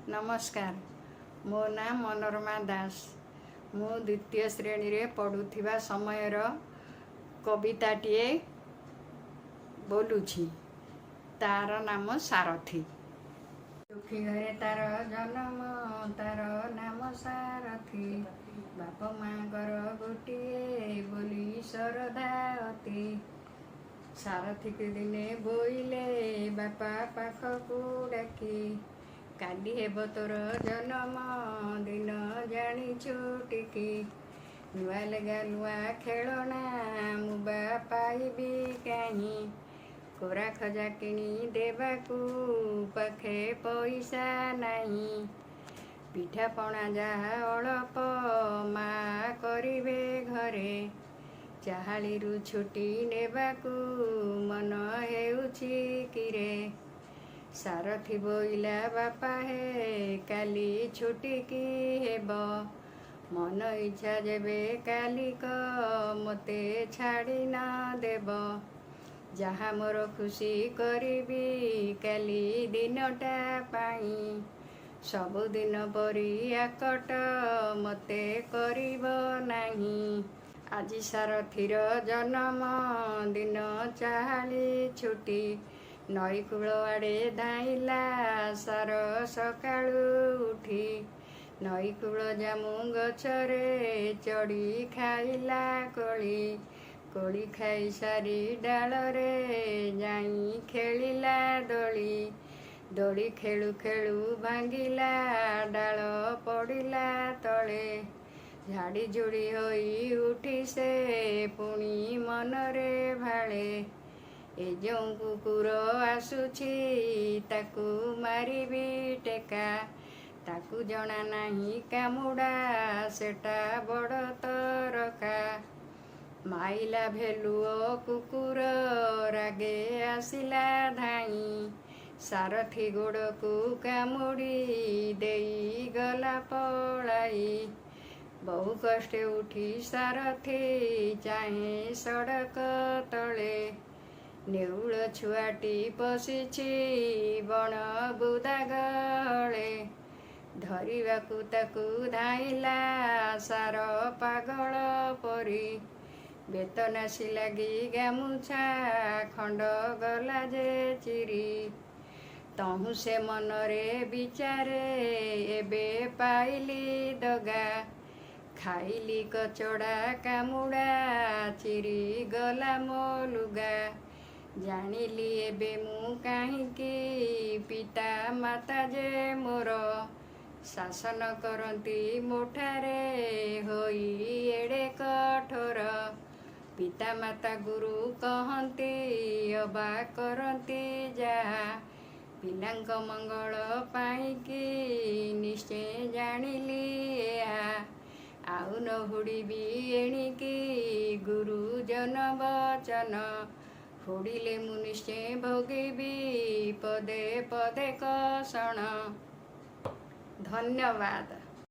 ନମସ୍କାର, ମୋ ନାଁ ମନୋରମା ଦାସ। ମୁଁ ଦ୍ୱିତୀୟ ଶ୍ରେଣୀରେ ପଢ଼ୁଥିବା ସମୟର କବିତାଟିଏ ବୋଲୁଛି। ତାର ନାମ ସାରଥୀ। ଦୁଃଖୀ ଘରେ ତାର ଜନମ, ତାର ନାମ ସାରଥୀ। ବାପ ମାଙ୍କର ଗୋଟିଏ ବୋଲି ଶରଧା ଅତି। ସାରଥୀକୁ ଦିନେ ବୋଇଲେ ବାପା ପାଖକୁ ଡାକି, "କାଲି ହେବ ତୋର ଜନମ ଦିନ, ଜାଣିଛୁ ଟିକି? ନୂଆ ଲୁଗା, ନୂଆ ଖେଳଣା ମୁଁ ବା ପାଇବି କାହିଁ? କୋରା ଖଜା କିଣି ଦେବାକୁ ପାଖେ ପଇସା ନାହିଁ। ପିଠାପଣା ଯାହା ଅଳପ ମା କରିବେ ଘରେ। ଚାହାଳିରୁ ଛୁଟି ନେବାକୁ ମନ ହେଉଛି କିରେ?" ସାରଥୀ ବୋଇଲା, "ବାପା ହେ, କାଲି ଛୁଟି କି ହେବ? ମନ ଇଚ୍ଛା ଯେବେ କାଲିକ ମୋତେ ଛାଡ଼ି ନ ଦେବ। ଯାହା ମୋର ଖୁସି କରିବି କାଲି ଦିନଟା ପାଇଁ। ସବୁଦିନ ପରି ଆକଟ ମୋତେ କରିବ ନାହିଁ।" ଆଜି ସାରଥୀର ଜନମ ଦିନ, ଚାହାଳି ଛୁଟି। ନଈକୂଳ ଆଡ଼େ ଧାଇଁଲା ସାର ସକାଳୁ ଉଠି। ନଈକୂଳ ଜାମୁ ଗଛରେ ଚଢ଼ି ଖାଇଲା କୋଳି। କୋଳି ଖାଇ ସାରି ଡାଳରେ ଯାଇ ଖେଳିଲା ଦୋଳି। ଦୋଳି ଖେଳୁ ଖେଳୁ ଭାଙ୍ଗିଲା ଡାଳ, ପଡ଼ିଲା ତଳେ। ଝାଡ଼ି ଝୁଡ଼ି ହୋଇ ଉଠି ସେ ପୁଣି ମନରେ ଭାଳେ, "ଏ ଯେଉଁ କୁକୁର ଆସୁଛି, ତାକୁ ମାରିବି ଟେକା। ତାକୁ ଜଣା ନାହିଁ କାମୁଡ଼ା ସେଟା ବଡ଼ ତରକା।" ମାଇଲା ଭେଲୁଅ କୁକୁର, ରାଗେ ଆସିଲା ଧାଇଁ। ସାରଥୀ ଗୋଡ଼କୁ କାମୁଡ଼ି ଦେଇ ଗଲା ପଳାଇ। ବହୁ କଷ୍ଟେ ଉଠି ସାରଥୀ ଚାହେଁ ସଡ଼କ ତଳେ। ନେଉଳ ଛୁଆଟି ପଶିଛି ବଣ ବୁଦା ଗଳେ। ଧରିବାକୁ ତାକୁ ଧାଇଁଲା ସାର ପାଗଳ ପରି। ବେତନାସି ଲାଗି ଗାମୁଛା ଖଣ୍ଡ ଗଲା ଯେ ଚିରି। ତହୁଁ ସେ ମନରେ ବିଚାରେ, "ଏବେ ପାଇଲି ଦଗା। ଖାଇଲି କଚଡ଼ା କାମୁଡ଼ା, ଚିରି ଗଲା ମୋ ଲୁଗା। ଜାଣିଲି ଏବେ ମୁଁ କାହିଁକି ପିତା ମାତା ଯେ ମୋର ଶାସନ କରନ୍ତି ମୋଠାରେ ହୋଇ ଏଡ଼େ କଠୋର। ପିତା ମାତା ଗୁରୁ କହନ୍ତି ଅବା କରନ୍ତି ଯାହା, ପିଲାଙ୍କ ମଙ୍ଗଳ ପାଇଁକି, ନିଶ୍ଚୟ ଜାଣିଲି ଏହା। ଆଉ ନ ହୁଡ଼ିବି ଏଣିକି ଗୁରୁଜନ ବଚନ। ହୁଡ଼ିଲେ ମୁଁ ନିଶ୍ଚୟ ଭୋଗିବି ପଦେ ପଦେ କଷଣ।" ଧନ୍ୟବାଦ।